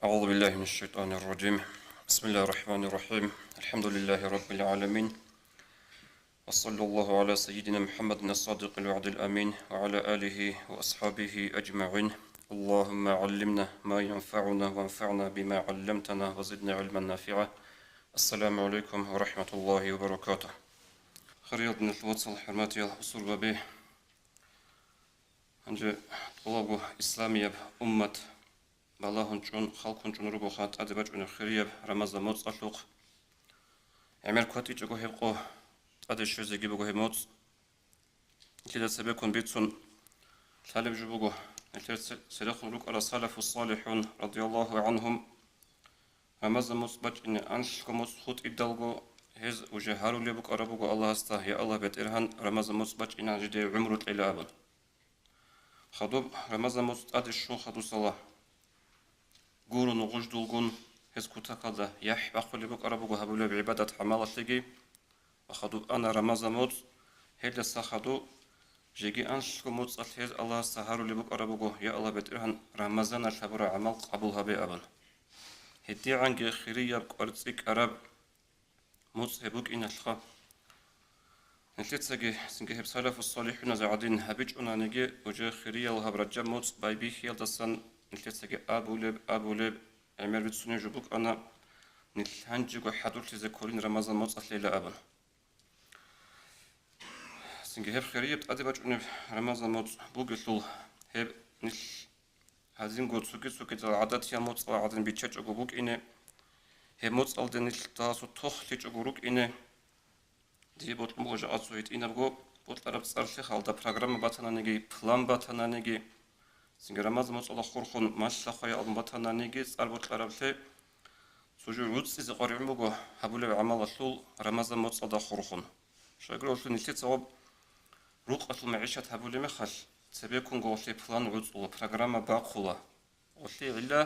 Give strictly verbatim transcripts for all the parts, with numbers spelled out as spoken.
أعوذ بالله من الشيطان الرجيم. بسم الله الرحمن الرحيم. الحمد لله رب العالمين. وصلى الله على سيدنا محمد الصادق الوعد الأمين وعلى آله وأصحابه أجمعين. اللهم علمنا ما ينفعنا وانفعنا بما علمتنا وزدنا علما نافعا. السلام عليكم ورحمة الله وبركاته. Хириял диналъул вацал, хӀурматиял бусурбаби! Гьанже тӀолабго исламияб уммат балагьун чӀун, халкун чӀун ругоха тӀаде бачӀунеб хирияб Рамазан моцӀалъухъ. ГӀемер кватӀичӀого гьеб къо тӀаде щвезеги буго гьеб моцӀ. Нилъеда цебеккун бицун лъалеб жо буго, нилъер це-, церехун рукӀарал салафу салихӀун, радияллагьу гӀанхум, Рамазан моцӀ бачӀине анлъго моцӀ хутӀидалго, гьез уже гьарулеб букӀараб буго Аллагьасда: «Я Аллагь, БетӀергьан, Рамазан моцӀ бачӀинегӀан жидее гӀумру кьела», – абун. Хадуб Рамазан моцӀ тӀаде щун хадусала гуро нугъуждулгун, гьез кутакалда яхӀ бахъулеб букӀараб буго гьабулеб гӀибадат-гӀамалалъеги. Ва хадуб ана Рамазан моцӀ, гьелдаса хадуб жеги анлъго моцӀалъ гьез Аллагьасда гьарулеб букӀараб буго: «Я Аллагь, БетӀергьан, Рамазаналъ гьабураб гӀамал къабул гьабе», – абун. ГьедигӀанги хирияб, кӀварцӀи кӀкӀараб моцӀ гьеб букӀиналъха. Нилъецаги цинги гьеб салафу салихӀуназе гӀадин гьабичӀонаниги, уже хириял гьаб Ражаб моцӀ байбихьиялдасан нилъецаги абулеб, абулеб, гӀемер бицунеб жо букӀана, нилъ гьанжего хӀадурлъизе кколин Рамазан моцӀалъейила абун. Цинги гьеб хирияб тӀаде бачӀунеб Рамазан моцӀ бугелъул, гьеб нилъ гьадинго цоги-цогидал гӀадатиял моцӀал гӀадин биччачӀого букӀине, гьеб моцӀалде нилъ даласул тохлъичӀого рукӀине, дие бокьун буго жакъа цо гьитӀинабго бокьараб цӀар лъихъалда программа батананиги, план батананиги, цинги Рамазан моцӀалда хурхун малъа хваял абун батананиги цӀар бокьараблъи, цо жо гӀуцӀизе къваригӀун буго гьабулеб гӀамалалъул Рамазан моцӀалда хурхун. Щайгурелъул нилъеца гъоб рукъалъул магӀишат гьабулеб мехалъ, цебеккун гъолъе план гӀуцӀула, программа бахъула. Гъолъие гӀилла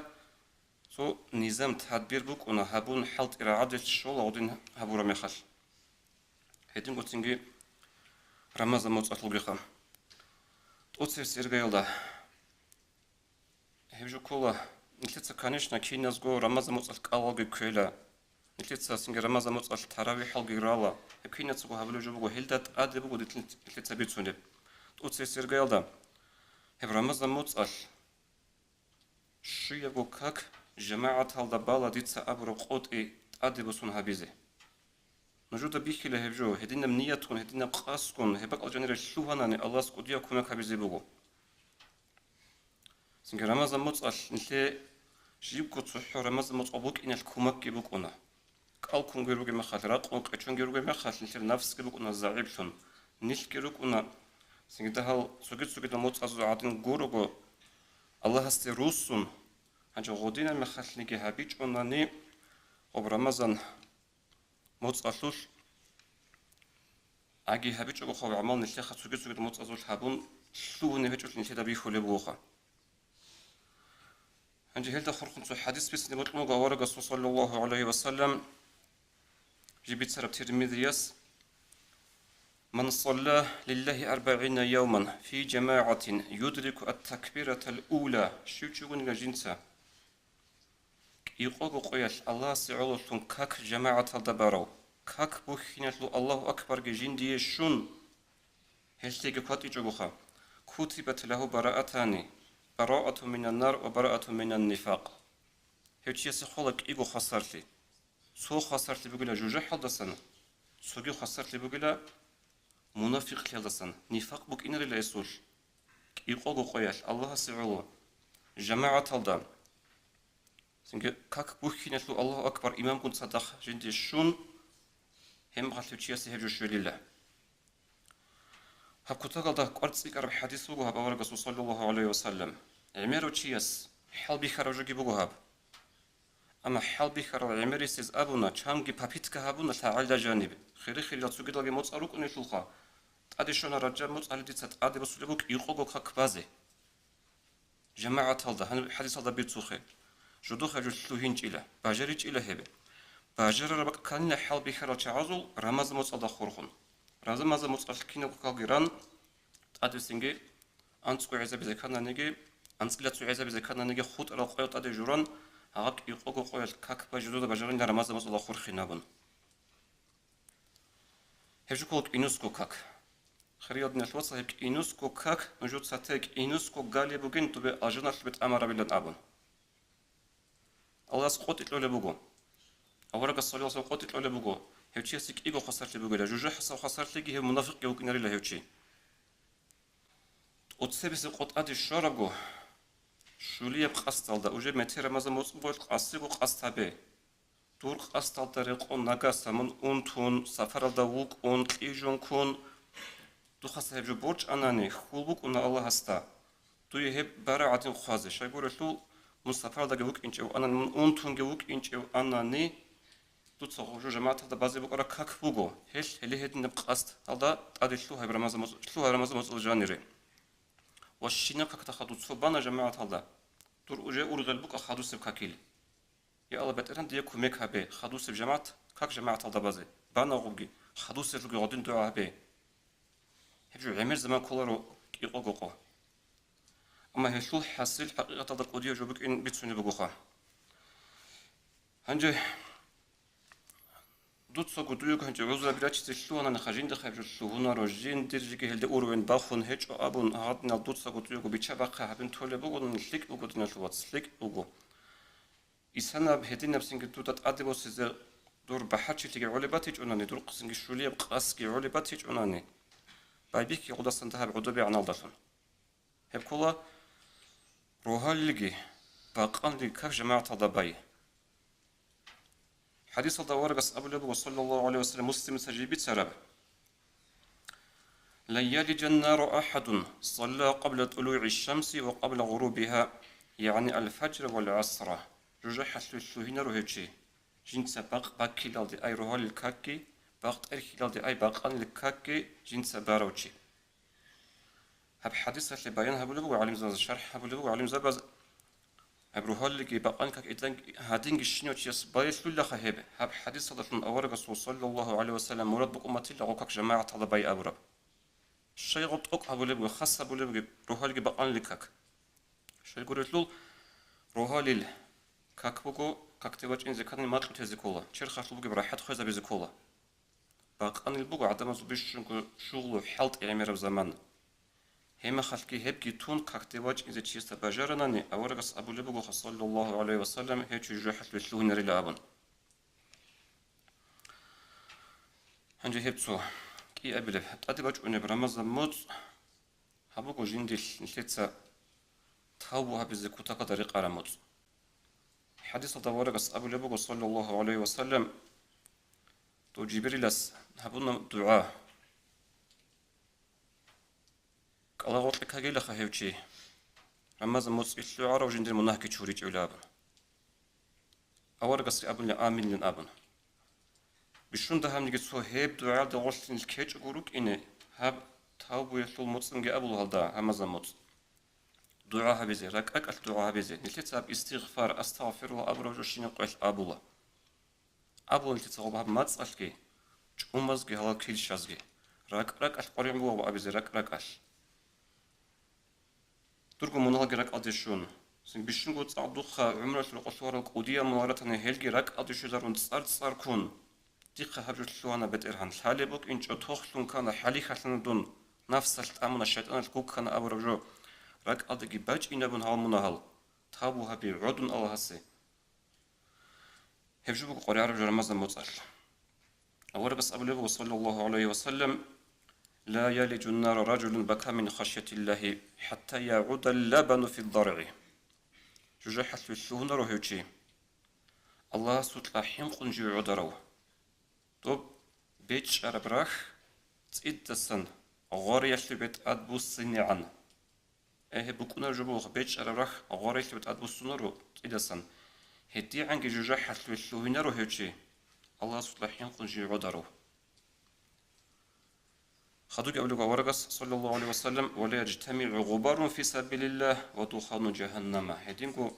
цо низам-тадбир букӀуна, гьабун хӀалтӀи рагӀадилъ щола гъодин гьабураб мехалъ. Гьединго цинги Рамазан моцӀалъулгиха. ТӀоцебесеб иргаялда гьеб жо ккола, нилъеца, конечно, киназго Рамазан моцӀалъ кӀалалги кквела. Нилъеца цинги Рамазан моцӀалъ таравихӀалги рала. Гьеб кинацаго гьабулеб жо буго, гьелда тӀаде буго нилъеца бицунеб. ТӀоцебесеб иргаялда гьеб Рамазан моцӀалъ щуябго как жамагӀаталда бала дица абураб къотӀи тӀаде босун гьабизе. Нужеда бихьила гьеб жо, гьединаб ниятгун, гьединаб къасдгун, гьеб бакӀал жанире лъугьанани, Аллагьас кӀудияб кумек гьабизе буго. Цинги Рамазан моцӀалъ нилъее жибго цохӀо Рамазан моцӀ букӀиналъ кумекги букӀуна. КӀал ккунги ругеб мехалъ, ракъун къечонги ругеб мехалъ, нилъер нафсги букӀуна загӀиплъун, нилъги рукӀуна, цинги дагьал цоги-цогидал моцӀазул гӀадин гурого, Аллагьасде руссун, гьанже гъодинаб мехалъниги гьабичӀонани, гъоб Рамазан моцӀалъулъ аги гьабичӀого хъуб гӀамал нилъеха цоги-цогидал моцӀазулъ гьабун, лъугьунеб гьечӀолъи нилъеда бихьулеб бугоха. Гьанже гьелда хурхун цо хӀадис бицине бокьун буго аварагасул, саллаллагьу гӀалайгьи ва саллам, жиб бицараб Тирмизияс: «Ман салла лиллагьи арбагӀина явман фи жамагӀатин юдрику ат-такбиратал ула», щив чи вугониги жинца кӀикъого къоялъ Аллагьасе гӀололъун как жамагӀаталда барав, как бухьиналъул Аллагьу акбарги жиндие щун, гьелъеги кватӀичӀогоха, «кутибат лагьу бараатани, бараатун минан нар ва бараатун минан нифакъ». Гьев чиясе хола кӀиго хвасарлъи. Цо хвасарлъи бугила жужахӀалдасан, цоги хвасарлъи бугила мунафикълъиялдасан, нифакъ букӀинарила эсулъ. КӀикъого къоялъ Аллагьасе гӀоло, жамагӀаталда, цинги как бухьиналъул Аллагьу акбар имамгун цадахъ жинде щун, гьеб мехалъ гьев чиясе гьеб жо щвелила. Гьаб кутагалда кӀвар цӀикӀкӀараб хӀадис буго гьаб аварагасул, саллаллагьу гӀалайгьи ва саллам. ГӀемерав чияс хӀалбихьараб жоги буго гьаб. Амма хӀалбихьарал гӀемерисез абуна, чанги попитка гьабуна лъагӀалда жаниб, хири-хириял цогидалги моцӀал рукӀунелъулха, тӀаде щвана Ражаб моцӀ, гьале дица тӀаде босулеб буго кӀикъого как базе. ЖамагӀаталда, гьаниб хӀадисалда бицухъе, жодухъе жо лъугьинчӀила, бажаричӀила гьеб. Бажарараб бакӀ кканила хӀалбихьарал чагӀазул Рамазан моцӀалда хурхун. Рамазан моцӀалъ кинабго калги ран, тӀадбисинги анцӀго гӀезабизе ккананиги, анцӀила цо гӀезабизе ккананиги, хутӀарал къоял тӀаде журан, Гьаб кӀикъого къоялъ как бай жидеда бажарилан Рамазан моцӀалда хурхинабун. Гьеб жо ккола кӀинусго как. Хириял диналъул вацал, гьеб кӀинусго как нужецаги кӀинусго гали бугин доб алжаналъубе тӀамарабилан абун. Аллагьас къотӀи кьолеб буго. Аварагас саллаллагьу гӀалайгьи ва саллам къотӀи кьолеб буго. Гьев чиясе кӀиго хвасарлъи бугила, жужахӀасул хвасарлъиги гьев мунафикъги вукӀинарила гьев чи. ТӀоцебесеб къо тӀаде щварабго, щулияб къасдалда, уже метер Рамазан моцӀ бугелъ къасиго къасд гьабе. Дур къасдалда рекъон нагаса мун унтун, сапаралда вукӀун, кьижун ккун, духъаса гьеб жо борчӀанани, хьул букӀуна Аллагьасда дуе гьеб бараб гӀадин хъвазе. Щайгурелъул, мун сапаралдаги вукӀинчӀев анани, мун унтунги вукӀинчӀев анани, дуца гъоб жо жамагӀаталда базе букӀараб как буго. Гьелъ гьеле гьединаб къасдалда тӀаде лъугьа гьеб Рамазан моцӀ-, лъугьа Рамазан моцӀалъ жанире. Ва щинаб какда хадуб цо бана жамагӀаталда, дур уже ургъел букӀа хадусеб какил. Я Аллагь, БетӀергьан, дие кумек гьабе, хадусеб жамагӀат, как жамагӀаталда базе, бана гъубги, хадусерлъуги гъодин дугӀа гьабе. Гьеб жо гӀемер заман кколаро кӀикъого къо. Амма гьелъул хӀасил хӀакъикъаталда кӀудияб жо букӀин бицунеб бугоха. Гьанже дуцаго дуего гьанже гӀузраби рачизе лъугьанани, жинда гьеб жо лъугьунаро, жиндир жеги гьелде уровень бахун гьечӀо абун, гьадинал дуцаго дуего бича-бахъи гьабин толеб бугони, лъикӀ буго, диналъул вацал, лъикӀ буго. Исанаб гьединабцинги дуда тӀаде босизе дур бахӀарчилъиги гӀолеб батичӀунани, дур цинги щулияб къасги гӀолеб батичӀунани, байбихьи гъудасан дагьаб гӀодобегӀаналдалъун. Гьеб ккола рогьалилги бакъанилги как жамагӀаталда бай. ХӀадисалда аварагас абулеб буго, саллаллагьу гӀалайгьи ва саллам, Муслимица жиб бицараб: «Ла ялиджан-нара ахӀадун салла къабла тӀулугӀи-шшамси ва къабла гъурубигьа, ягӀни ал-фажра вал-гӀасра». ЖужахӀалъуе лъугьинаро гьев чи, жинца бакъ баккилалде ай рогьалил какги, бакъ тӀерхьилалде ай бакъанил какги жинца барав чи. Гьаб хӀадисалъе баян гьабулеб буго гӀалимзабаз, шархӀ гьабулеб буго гӀалимзабаз, гьаб рогьалилги бакъанил как гьединги щинав чияс байбихьулаха гьеб, гьаб хӀадисалдалъун аварагасул, саллаллагьу гӀалайгьи ва саллам, мурад букӀун батила гъо как жамагӀаталда бай абураб. Щай гъоб тӀокӀ гьабулеб буго, хас гьабулеб буго рогьалилги бакъанилги как? Щайгурелъул, рогьалил как буго, какде вачӀинзе ккани макьу тезе ккола, черхалъул бугеб рахӀат хвезабизе ккола. Бакъанил буго гӀадамазул бищунго шугълу хӀалтӀи гӀемераб заман. Гьебмехалъги гьебги тун какде вачӀинзе чиясда бажаранани, аварагас абулеб бугоха, саллаллагьу гӀалайгьи ва саллам, гьев чи жужахӀалъуе лъугьинарила абун. Гьанже гьеб цо кӀиабилеб, тӀаде бачӀунеб Рамазан моцӀ гьаб буго жиндилъ нилъеца тавбу гьабизе кутакалда рекъараб моцӀ. ХӀадисалда аварагас абулеб буго, саллаллагьу гӀалайгьи ва саллам, дов Жибрилас гьабуна дугӀа. КӀалагъоркье ккагилаха гьев чи, Рамазан моцӀ лъугӀарав жиндир мунагьги чуричӀевилан абун. Аварагасги абуна, аминлъун абун. Бищун дагьабниги цо гьеб дугӀалда гъорлъ нилъ ккечӀого рукӀине, гьаб тавбуялъул моцӀанги абула гьалда, Рамазан моцӀ. ДугӀа гьабизе, ракӀ-ракӀалъ дугӀа гьабизе. Нилъеца гьаб истигъфар, астагъфируллагь абураб жо щинаб къоялъ абула. Абула нилъеца гъоб гьаб мацӀалъги, чӀумазги, гьалал килщазги. РакӀ-ракӀалъ къваригӀун буго абизе, ракӀ-ракӀалъ. Дурго мунагьалги ракӀалде щун, цин бищунго цӀакъ духъа гӀумруялъул рокъолъ лъугьарал кӀудиял мунагьал ратани, гьелги ракӀалде щвезарун цӀар-цӀар ккун, дихъа гьаб жо лъугьана, БетӀергьан, лъалеб букӀинчӀо тохлъун ккана, хӀалихьалъана дун, нафсалъ тӀамуна, шайтӀаналъ гуккана абураб жо, ракӀалдеги бачӀинабун гьал мунагьал, тавбу гьабе, гӀодун Аллагьасе. Гьеб жо буго къваригӀараб жо Рамазан моцӀалъ. Аварагас абулеб буго, саллаллагьу гӀалайгьи ва саллам: «Ла ялиджун-нара ражулун бака мин хашятиллагьи хӀатта ягӀудал-лабану фид-даргӀи». ЖужахӀалъуе лъугьунаро гьев чи, Аллагьасукьа хӀинкъун жив гӀодарав. Доб бечӀараб рахь цӀидасан гъвариялъубе тӀадбуссинегӀан. Э, гьеб букӀунареб жо буго, бечӀараб рахь гъвариялъубе тӀадбуссунаро цӀидасан. ГьедигӀанги жужахӀалъуе лъугьинаро гьев чи, Аллагьасукьа хӀинкъун жив гӀодарав. Хадубги абулеб аварагас, саллаллагьу гӀалайгьи ва саллам: «Ва ла яжтамигӀу гъубарун фи сабилиллагь ва духану жагьаннама». Гьединго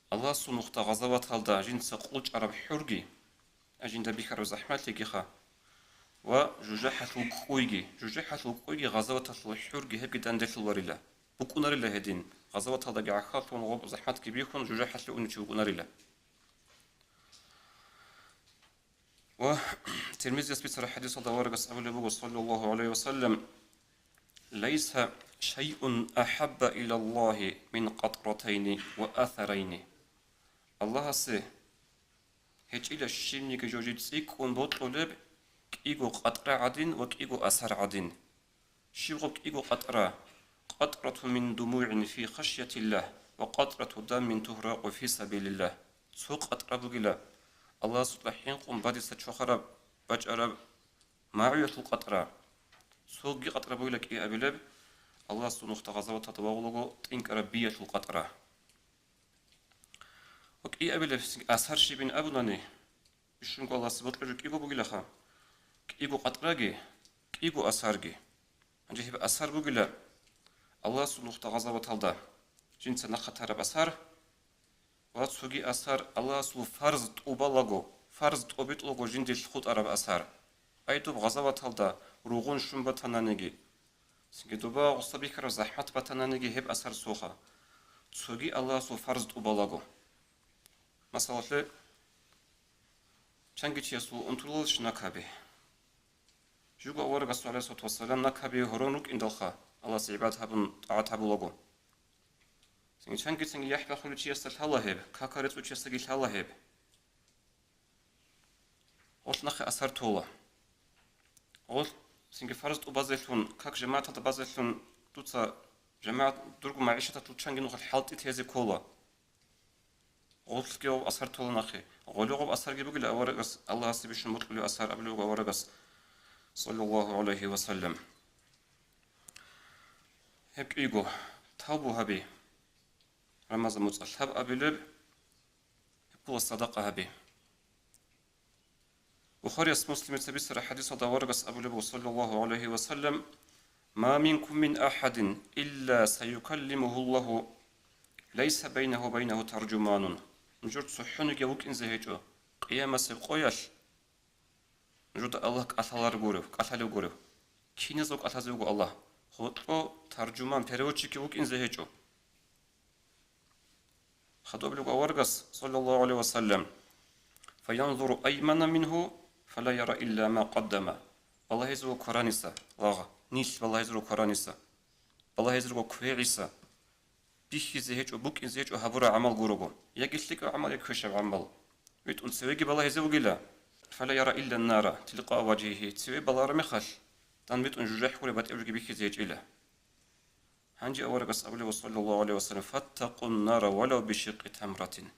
Аллагьасул нухда гъазаваталда жинца къулчӀараб хӀурги, а жинда бихьараб захӀмалъигиха, ва жужахӀалъул кӀкӀуйги, жужахӀалъул кӀкӀуйги гъазаваталъул хӀурги гьебги данделъуларила, букӀунарила гьедин. Гъазаваталдаги гӀахьаллъун, гъоб захӀматги бихьун, жужахӀалъе унев чи вукӀунарила. Ва Тирмизияс бицараб хӀадисалда аварагас абулеб буго, саллаллагьу гӀалайгьи ва саллам: «Лайса шайъун ахӀабба илаллагьи мин къатратайни ва асарайни». Аллагьасе гьечӀила щибниги жо жиб цӀикӀкӀун бокьулеб кӀиго къатӀра гӀадин ва кӀиго асар гӀадин. Щиб гъоб кӀиго къатӀра? «Къатрату мин думугӀин фи хашятиллагь ва къатрату даммин тугьракъу фи сабилиллагь». Цо къатӀра бугила Аллагьасукьа хӀинкъун бадиса чвахараб бачӀараб магӀуялъул къатӀра. Цоги къатӀра бугила кӀиабилеб Аллагьасул нухда гъазаваталда вагъулаго тӀинкӀараб биялъул къатӀра. Ва кӀиабилеб асар щибин абунани, бищунго Аллагьасе бокьулеб кӀиго бугилаха, кӀиго къатӀраги, кӀиго асарги. Гьанже гьеб асар бугила Аллагьасул нухда гъазаваталда жинца нахъа тараб асар ва цоги асар Аллагьасул фарз тӀубалаго, фарз тӀобитӀулаго жиндилъ хутӀараб асар. Ай доб гъазаваталда ругъун щун батананиги, цинги доба гъуса бихьараб захӀмат батананиги гьеб асар цоха, цоги Аллагьасул фарз тӀубалаго. Масалалъе, чанги чиясул унтулалищ накаби? Жуго аварагасул, гӀалайгьиссалату вассалам, накаби гьорон рукӀиндалха, Аллагьасе гӀибадат гьабун, тӀагӀат гьабулаго. Цинги чанги-цинги яхӀ бахулев чиясда лъала гьеб, кака рецӀул чиясдаги лъала гьеб. Гъолъ нахъе асар тола. Гъолъ цинги фарз тӀубазелъун, как жамагӀаталда базелъун дуца жамагӀат дурго магӀишаталъул чанги нухалъ хӀалтӀи тезе ккола. Гъолъги гъов асар тола нахъе. Гъоле гъов асарги бугила аварагас, Аллагьасе бищун бокьулев асар абулев вуго аварагас, саллаллагьу гӀалайгьи ва саллам. Гьеб кӀиго, тавбу гьаби. Рамазан муцӀалъ гьаб абилеб, гьеб ккола садакъа гьаби. Бухарияс, Муслимица бицараб хӀадисалда аварагас абулеб буго, саллаллагьу гӀалайгьи ва саллам: «Ма минкум мин ахӀадин илла саюкаллимугьуллагьу лайса байнагьу ва байнагьу таржуманун». Нужер цохӀониги вукӀинзе гьечӀо къиямасеб къоялъ нужеда Аллагь кӀалъаларев гурев, кӀалъалев гурев. Киназего кӀалъазе вуго Аллагь? Гьоркьо таржуман, переводчикги вукӀинзе гьечӀо. Хадуб лугу аварагас, саллаллагьу гӀалайгьи ва саллам: «Фаянзуру аймана мингьу, фала яра илла ма къаддама». Балагьизе вуго квараниса, лагъ, нилъ балагьизе вуго квараниса. Балагьизе вуго квегӀиса. Бихьизе гьечӀо, букӀинзе гьечӀо гьабураб гӀамал гурого. Яги лъикӀаб гӀамал, я квешаб гӀамал. ВитӀун цевеги балагьизе вугила. «Фала яра илла нара тилкъа важгьигьи», цеве балараб мехалъ, дандбитӀун жужахӀ гуреб батӀияб жоги бихьизе гьечӀила. Гьанже аварагас абулеб, саллаллагьу гӀалайгьи ва саллам: «Фаттакъун нара валав бишикъи тамратин».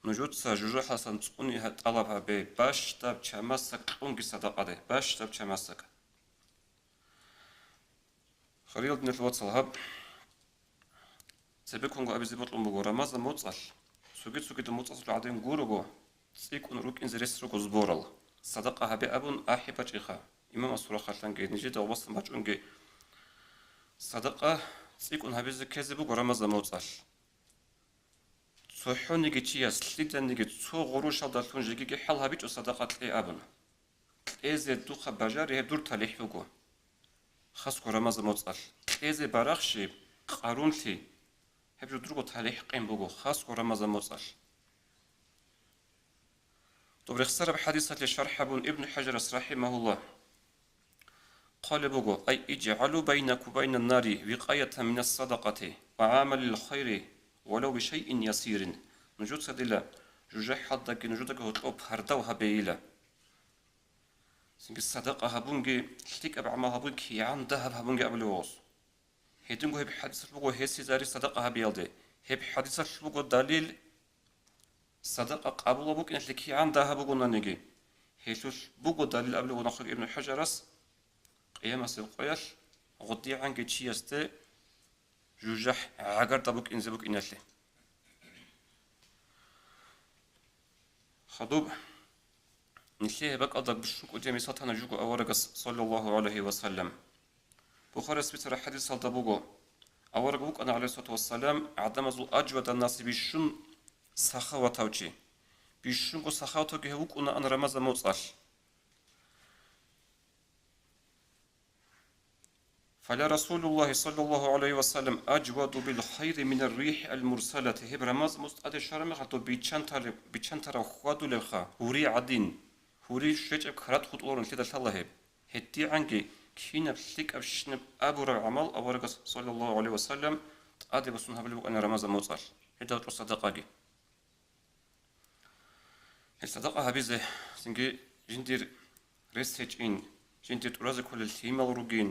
Нужеца жужахӀалдасан цӀуни гьа-, тӀалаб гьабе, бащдаб чамасдак кьунги садакъаде, бащдаб чамасдак. Хириял диналъул вацал, гьаб цебеккунго абизе бокьун буго, Рамазан муцӀалъ, цоги-цогидал муцӀазул гӀадин гурого, цӀикӀкӀун рукӀинзе рес руго сборал. Садакъа гьабе абун ахӀи бачӀиха. Имамас сурахъалъанги, нижеда гъобасан бачӀунги, садакъа цӀикӀкӀун гьабизе ккезе буго Рамазан муцӀалъ. ЦохӀониги чияс лъиданиги цо гъурущалдалъун жегиги хӀал гьабичӀо садакъа кье абун. Кьезе духъа бажари гьеб дур талихӀ буго. Хасго Рамазан муцӀалъ. Кьезе барахщи, къарумлъи, гьеб жо дурго талихӀ къин буго, хасго Рамазан муцӀалъ. Доб рехсараб хӀадисалъе шархӀ гьабун Ибн ХӀажарас, рахӀимагьуллагь, хъвалеб буго: «Ай, иджгӀалу байнакум ва байнан нари викъаятан минас садакъати ва гӀамалил хайри валав бишайин ясирин». Нужеца дила жужахӀалдаги нужедаги гьоркьоб пардав гьабейила. Цинги садакъа гьабунги, лъикӀаб гӀамал гьабунги, кигӀан дагьаб гьабунги абулев гъос. Гьединго гьеб хӀадисалъ буго гьесизари садакъа гьабиялде. Гьеб хӀадисалъ буго далил, садакъа къабулаб букӀиналъе кигӀан дагьаб бугонаниги. Гьелъулъ буго далил абулев вуго нахъеги Ибн ХӀажарас, къиямасеб къоялъ гъудигӀанги чиясде жужахӀ гӀагарда букӀинзе букӀиналъе. Хадуб, нилъее гьеб бакӀалда бищун кӀудияб мисал тана жуго аварагас, саллаллагьу гӀалайгьи ва саллам. Бухарияс бицараб хӀадисалда буго, авараг вукӀана, гӀалайгьиссалату вассалам, гӀадамазул ажвадан наси бищун сахаватав чи. Бищунго сахаватавги гьев вукӀунаан Рамазан муцӀалъ. Къала Расулуллагьи саллаллагьу гӀалайгьи ва саллам: «Ажваду бил хайри минар рихӀи ал мурсалати». Гьеб рамазан моцӀ тӀаде щвараб мехалъ доб биччан тар-, биччан тарав хьвадулебха, гьури гӀадин, гьури щвечӀеб карат хутӀуларо нилъеда лъала гьеб. ГьедигӀанги кинаб лъикӀабщинаб абураб гӀамал аварагас саллаллагьу гӀалайгьи ва саллам тӀаде босун гьабулеб букӀана рамазан моцӀалъ, гьелда гьоркьоб садакъаги. Гьел садакъа гьабизе, цинги жиндир рес гьечӀин, жиндир тӀуразе кколел лъимал ругин,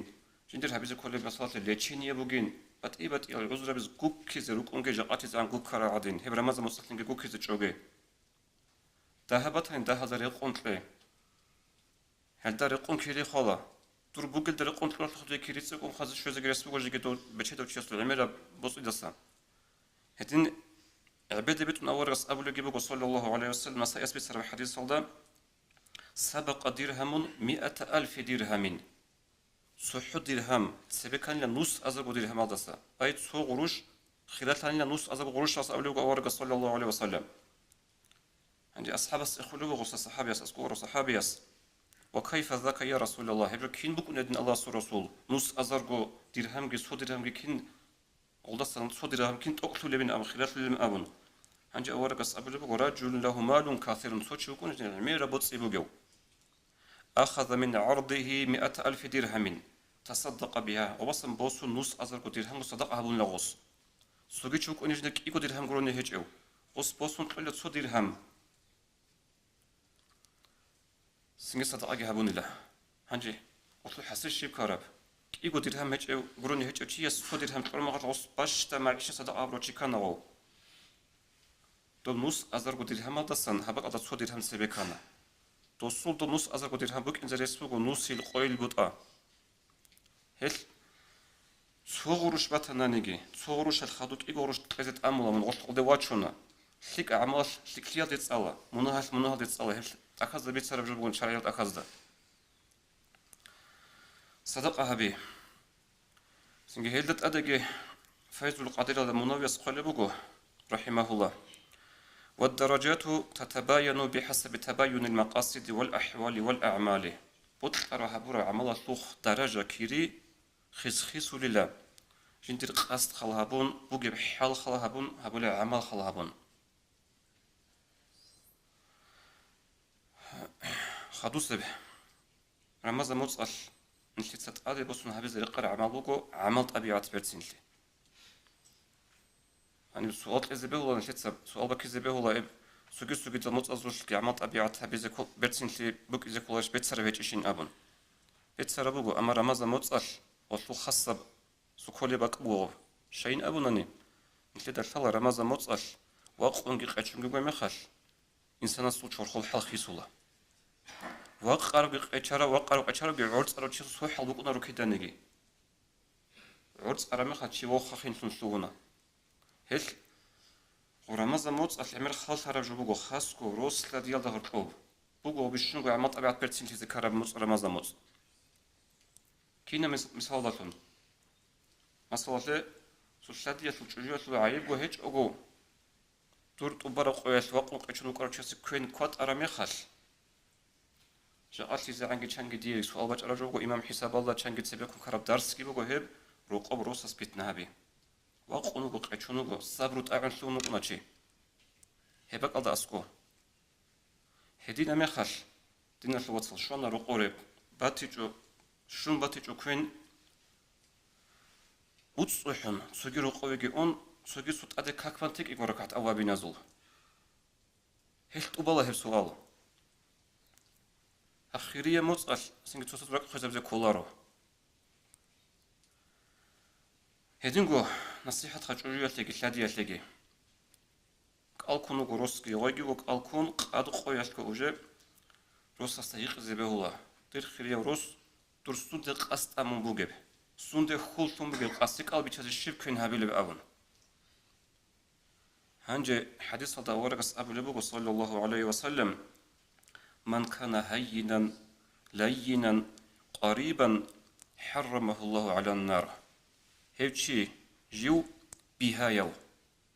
жиндир гьабизе кколеб, масалалъе, лечение бугин, батӀи-батӀиял гӀузрабиз гуккизе рукӀунге жакъатизегӀан гуккарал гӀадин, гьеб рамазан моцӀалъинги гуккизе чӀоге. Дагьаб батани, дагьалда рекъон кье. Гьелда рекъон кири хвала. Дур бугелда рекъон кьуралъухъ дие кири цӀикӀкӀун хъазе щвезеги рес буго жеги дов бечедав чиясул гӀемераб боцӀидаса. Гьедин гӀебеде битӀун аварагас абулебги буго, саллаллагьу гӀалайгьи ва саллам, Насаияс бицараб хӀадисалда: «Сабакъа диргьамун миата алфи диргьамин». ЦохӀо диргьам цебе кканила нус азарго диргьамалдаса, ай цо гъурущ хиралъанила нус азарго гъурущалдаса абулеб буго аварагас, саллаллагьу гӀалайгьи ва саллам. Гьанже асхӀабас цӀехулеб буго, гъоса сахӀабияс, аскӀов сахӀабияс: «Ва кайфа зака, я Расулаллагь? Гьеб жо кин букӀунеб, дин Аллагьасул Расул? Нус азарго диргьамги цо диргьамги кин, гъолдасан цо диргьам кин тӀокӀлъулебин абун, хиралъулебин?» абун. Гьанже аварагас абулеб буго: «Ражулун лагьу малун касирун», цо чи вукӀунеб гӀемераб боцӀи бугев. «Ахаза мин гӀардигьи миата алфи диргьамин, тасаддакъа бигьа». Гъобасан босун нус азарго диргьамго садакъа гьабунила гъос. Цоги чи вукӀунеб жинда кӀиго диргьам гурони гьечӀев. Гъос босун кьола цо диргьам. Цинги садакъаги гьабунила. Гьанже гъолъул хӀасил щиб ккараб? КӀиго диргьам гьечӀев, гурони гьечӀев чияс цо диргьам кьураб мехалъ гъос бащда магӀишат садакъа гьабурав чи ккана гъов. Доб нус азарго диргьамалдасан гьаб бакӀалда цо диргьам цебе ккана. Досул доб нус азарго диргьам букӀинзе рес буго нусил къойил бутӀа. Гьел цо гъурущ батананиги, цо гъурущалъ хадуб кӀиго гъурущ кьезе тӀамула, мун гъолъ къулде вачуна. ЛъикӀа гӀамалалъ лъикӀлъиялде цӀала, мунагьалъ мунагьалде цӀала, гьеб тӀахьазда бицараб жо бугин шаргӀияб тӀахьазда. Садакъа гьаби. Цинги гьелда тӀадеги Файзул Къадиралда Мунавияс хъвалеб буго, рахӀимагьуллагь: «Ваддаражату татабаяну бихӀасаби табаюнил макъасиди вал ахӀвали вал агӀмали». Бокьараб гьабураб гӀамалалъухъ даража кири хис-хисулила, жиндир къасд хал гьабун, бугеб хӀал хал гьабун, гьабулеб гӀамал хал гьабун. Хадусеб. Рамазан моцӀалъ нилъеца тӀаде босун гьабизе рекъараб гӀамал буго гӀамал-тӀабигӀат берцинлъи. Гьаниб суал кьезе бегьула нилъеца, суал баккизе бегьула, гьеб цоги-цогидал моцӀазулъги гӀамал-тӀабигӀат гьабизе ккол-, берцинлъи букӀизе кколарищ, бецараб гьечӀищин абун. Бецараб буго, амма Рамазан моцӀалъ гъолъул хасаб суколеб бакӀ буго. Щайин абунани, нилъеда лъала Рамазан моцӀалъ вакъунги къечунги гуй мехалъ, инсанасул чорхол хӀал хисула. Вакъаравги къечарав, вакъарав къечаравги гӀорцӀарав чиясул цо хӀал букӀунаро киданиги. ГӀорцӀараб мехалъ чи вохахинлъун лъугьуна. Гьелъ гъо Рамазан моцӀалъ гӀемер халлъараб жо буго, хасго рос-лъадиялда гьоркьоб. Буго бищунго гӀамал-тӀабигӀат берцинлъизе ккараб моцӀ, Рамазан моцӀ. Кина мис-, мисалдалъун. Масалалъе, цо лъадиялъул чӀужуялъул гӀайибго гьечӀого, дур тӀубараб къоялъ вакъун къечун вукӀарав чиясе квен кватӀараб мехалъ, жакъа лъизегӀанги чанги дие суал бачӀараб жо буго, имам хӀисабалда чанги цебеккун ккараб дарсги буго гьеб, рокъоб росас питна гьаби. Вакъун вуго, къечун вуго, сабру тӀагӀун лъугьун вукӀуна чи. Гьеб бакӀалда аскӀо. Гьединаб мехалъ, диналъул вацал, щвана рокъоре, батичӀо, щун батичӀо квен, уцӀцӀухӀун, цоги рокъовеги ун, цоги цо тӀаде как бан текӀиго ракагӀат авабиназул. Гьелъ тӀубала гьеб суал. Ахирия моцӀалъ цинги цоцаз ракӀ хвезабизе кколаро. Гьединго насихӀат ха чӀужуялъеги лъадиялъеги. КӀалкун вуго росги, гъойги вуго кӀалкун, къад къоялъго уже росасда гьикъизе бегьула: «Дир хирияв рос, дур сунде къасд тӀамун бугеб? Сунде хьул лъун бугеб къасди кӀал бичазе щиб квен гьабилеб?» абун. Гьанже хӀадисалда аварагас абулеб буго, саллаллагьу гӀалайгьи ва саллам: «Ман кана гьаййинан, лаййинан, къарибан, хӀаррамагьуллагьу гӀалан нар». Гьев чи жив бигьаяв,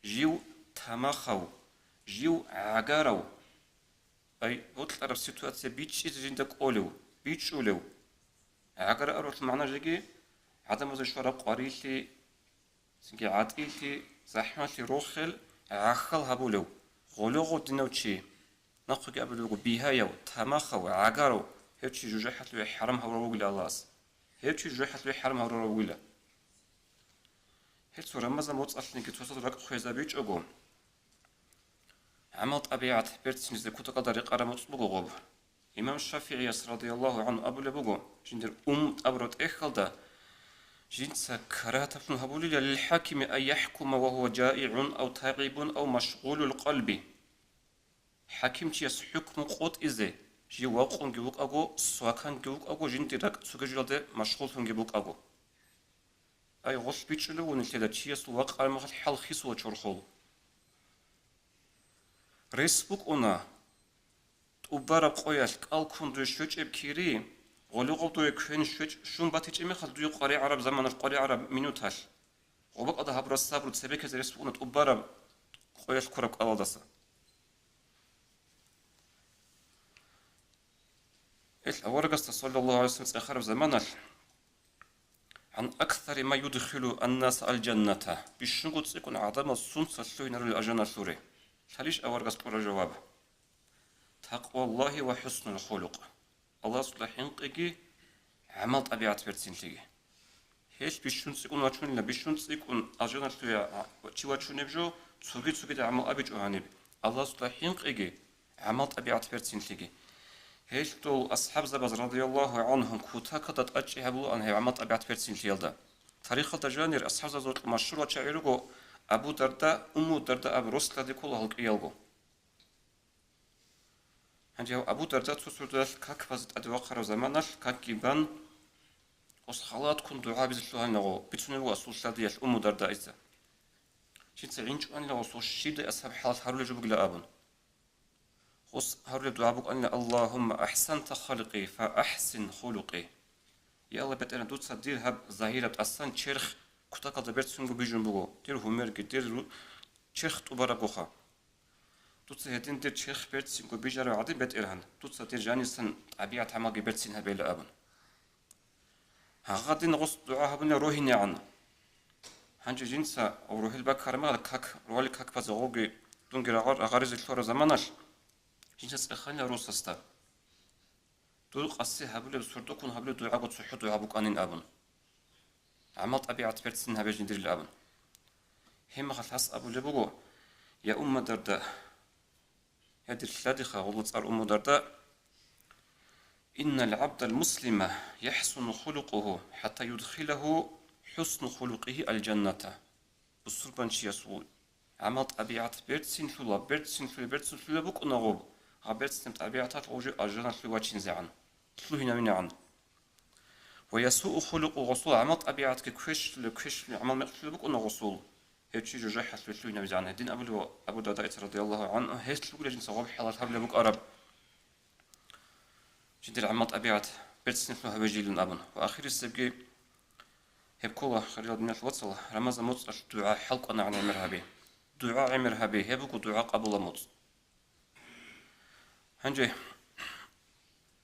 жив тамахав, жив гӀагарав, ай, бокьараб ситуация бичӀчӀизе жинда кӀолев, бичӀчӀулев. ГӀагар абуралъул магӀна жеги, гӀадамазе щвараб къварилъи, цинги гӀатӀилъи, захӀмалъи, рохел гӀахьал гьабулев, гъоло-гъодинав чи, нахъеги абулеб буго, бигьаяв, тамахав, гӀагарав, гьев чи жужахӀалъуве хӀарам гьавурав вугила Аллагьас. Гьев чи жужахӀалъуве хӀарам гьавурав вугила. Гьел цо Рамазан моцӀалъниги цоцазул ракӀ хвезабичӀого, гӀамал-тӀабигӀат берцинлъизе кутакалда рекъараб моцӀ буго гъоб. Имам ШафигӀияс радияллагьу гӀангьу абулеб буго, жиндир Ум тӀабураб тӀехьалда жинца карагьатаблъун гьабулила лил хӀакими ан яхӀкума ва гьува жаигӀун ав тагӀибун ав машгъулул къалби. ХӀакимчияс хӀукму къотӀизе, жив вакъунги вукӀаго, сваканги вукӀаго, жиндир ракӀ цогижилалде машгъуллъунги букӀаго. Ай, гъолъ бичӀчӀулевуни лъеда чиясул вакъараб мехалъ хӀал хисула чорхол. Рес букӀуна, тӀубараб къоялъ кӀал ккун дуе щвечӀеб кири, гъоле-гъоб дуе квен щвечӀ-, щун батичӀеб мехалъ дуе къваригӀараб заманалъ, къваригӀараб минуталъ. Гъобакъада гьабураб сабру цебеккизе рес букӀуна тӀубараб къоялъ ккураб кӀалалдаса. Гьел аварагасда, саллаллагьу гӀалайгьи вассалам, цӀехараб заманалъ, гӀан аксари ма юдхилу аннаса аль-жанната, бищунго цӀикӀкӀун гӀадамал сунца лъугьинарулел алжаналъуре. Лъалищ аварагас кьураб жаваб? Такъваллагьи ва хӀуснул хулукъ. Аллагьасда хӀинкъиги, гӀамал-тӀабигӀат берцинлъиги. Гьелъ бищун цӀикӀкӀун вачунила, бищун цӀикӀкӀун алжаналъуве чи вачунеб жо, цоги-цогидал гӀамал абичӀо гьаниб. Аллагьасда хӀинкъиги, гӀамал-тӀабигӀат берцинлъиги. Гьелъул асхӀабзабаз, радияллагьу гӀангьум, кутакалда тӀадчӀи гьабулаан гьеб гӀамал-тӀабигӀат берцинлъиялда. Тарихалда жанир асхӀабзабазул машгьурал чагӀи руго Абу Дарда, Умму Дарда аб рос-лъади ккола гьал кӀиялго. Гьанже гьав Абу Дарда цо сордоялъ как базе тӀаде вахъараб заманалъ, какги бан, гъос халат ккун дугӀа гьабизе лъугьанила гъо, бицунеб буго асул лъадиялъ Умму Дардайица. Жинца гӀинчӀванила гъос, гъос щибдай асаб хӀалалъ гьарулеб жо бугила абун. Гъос гьарулеб дугӀа букӀанила: «Аллагьумма ахӀсанта халкъи, фа ахӀсин хулукъи». Я Аллагь, БетӀергьан, дуца дир гьаб загьираб тӀасан черх кутакалда берцинго бижун буго, дир гьумерги, дир ру-, черх тӀубарабгоха. Дуца гьедин дир черх берцинго бижарав гӀадин, БетӀергьан, дуца дир жанисан тӀабигӀат-гӀамалги берцин гьабейила абун. Гьагъадин гъос дугӀа гьабунила рогьинегӀан. Гьанже жинца гъов рогьел бакараб мехалда как, рогьалил как базе гъовги дунги рагъа-, рагъаризе лъугьараб заманалъ, жинца цӀеханила росасда. Дур къаси гьабулеб, сордоккун гьабулеб дугӀаго цохӀо дугӀа букӀанин абун. ГӀамал-тӀабигӀат берцин гьабе жиндирил абун. Гьеб мехалъ гьас абулеб буго: «Я Умма Дарда, я дир лъадиха, гъула цӀар Умму Дарда, иннал гӀабдал муслима яхӀсуну хулукъугьу хӀатта юдхилагьу хӀусну хулукъигьи аль-жанната». Бусурбанчиясул гӀамал-тӀабигӀат берцинлъула, берцинлъула, берцинлъула букӀуна гъоб, гьаб берцинаб тӀабигӀаталъ гъов жив алжаналъуве вачинзегӀан, лъугьинавинегӀан. Ва ясуу хулукъу, гъосул гӀамал-тӀабигӀатги квешлъула, квешлъула гӀамал-мекълъула букӀуна гъосул, гьев чи жужахӀалъуве лъугьинавизегӀан. Гьедин абулеб Абу Дардаица, радияллагьу гӀангьу, гьелъ бугила жинца гъоб хӀалалъ гьарулеб букӀараб. Жиндир гӀамал-тӀабигӀат берцинлъун гьабе жилин абун. Ва ахирисебги гьеб ккола, хириял диналъул вацал, Рамазан моцӀалъ дугӀа хӀалкӀванагӀан гӀемер гьаби. ДугӀа гӀемер гьаби, гьеб буго дугӀа къабулаб моцӀ. Гьанже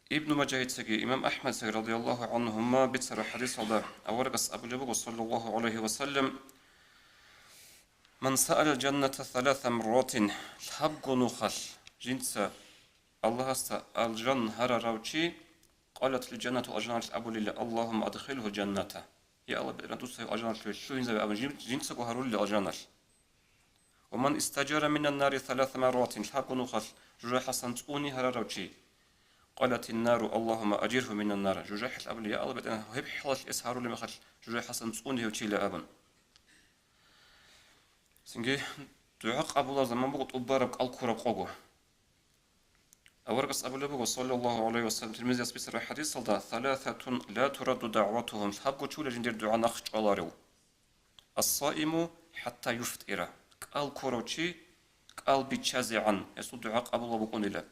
Ибну Мажагьицаги имам АхӀмадицаги радияллагьу гӀангьума бицараб хӀадисалда аварагас абулеб буго, саллаллагьу гӀалайгьи ва саллам: «Ман саалал жанната саласа марратин», лъабго нухалъ жинца Аллагьасда алжан гьарарав чи, къалат лил жаннату, алжаналъ абулила: «Аллагьумма адхилгьу жанната». Я Аллагь, БетӀергьан, дуца гьев алжаналъуве лъугьинзаве абун жин-, жинцаго гьарулила алжаналъ. «Ва ман истаджара минан нари саласа марратин», лъабго нухалъ жужахӀасан цӀуни гьарарав чи, къалатин нару: «Аллагьумма аджиргьу минан нар». ЖужахӀалъ абула: «Я Аллагь, БетӀергьан, гьеб хӀалалъ эс гьарулеб мехалъ жужахӀасан цӀуни гьев чила», абун. Цинги дугӀа къабулаб заман буго тӀубараб кӀал ккураб къого. Аварагас абулеб буго, саллаллагьу гӀалайгьи ва саллам, Тирмизияс бицараб хӀадисалда: «Саласатун ла турадду дагӀватугьум», лъабго чула жиндир дугӀа нахъ чӀваларев. «Ас-саиму хӀатта юфтӀира», кӀал ккурав чи кӀал биччазегӀан, гьесул дугӀа къабулаб букӀунила.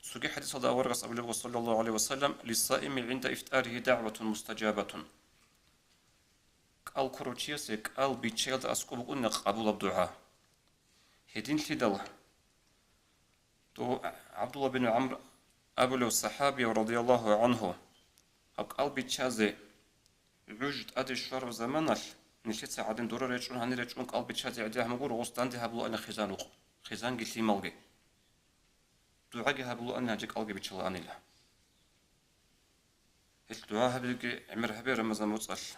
Цоги хӀадисалда аварагас абулеб буго, саллаллагьу гӀалайгьи ва саллам: «Лиссаими гӀинда ифтаригьи дагӀватун мустаджабатун». КӀал ккурав чиясе кӀал биччаялда аскӀоб букӀунила къабулаб дугӀа. Гьединлъидал дов ГӀабдулла бин ГӀамр абулев сахӀабияв, радияллагьу гӀангьу, гьаб кӀал биччазе гӀуж тӀаде щвараб заманалъ, нилъеца гӀадин дора речӀун, гьанир речӀун кӀал биччазе гӀедегӀан буго, рогъос данде гьабулаана хизан рукъ, хизанги лъималги. ДугӀаги гьабулаан гьанже кӀалги биччалаанила. Гьел дугӀа гьабиги гӀемер гьабе Рамазан моцӀалъ.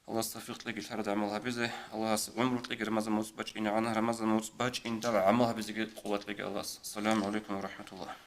Аллагьас тавфикъ кьеги лъарад гӀамал гьабизе, Аллагьас гӀумру кьеги Рамазан моцӀ бачӀинегӀан, Рамазан моцӀ бачӀиндал гӀамал гьабизеги къуват кьеги Аллагьас. Ассаламу гӀалайкум ва рахӀматуллагь.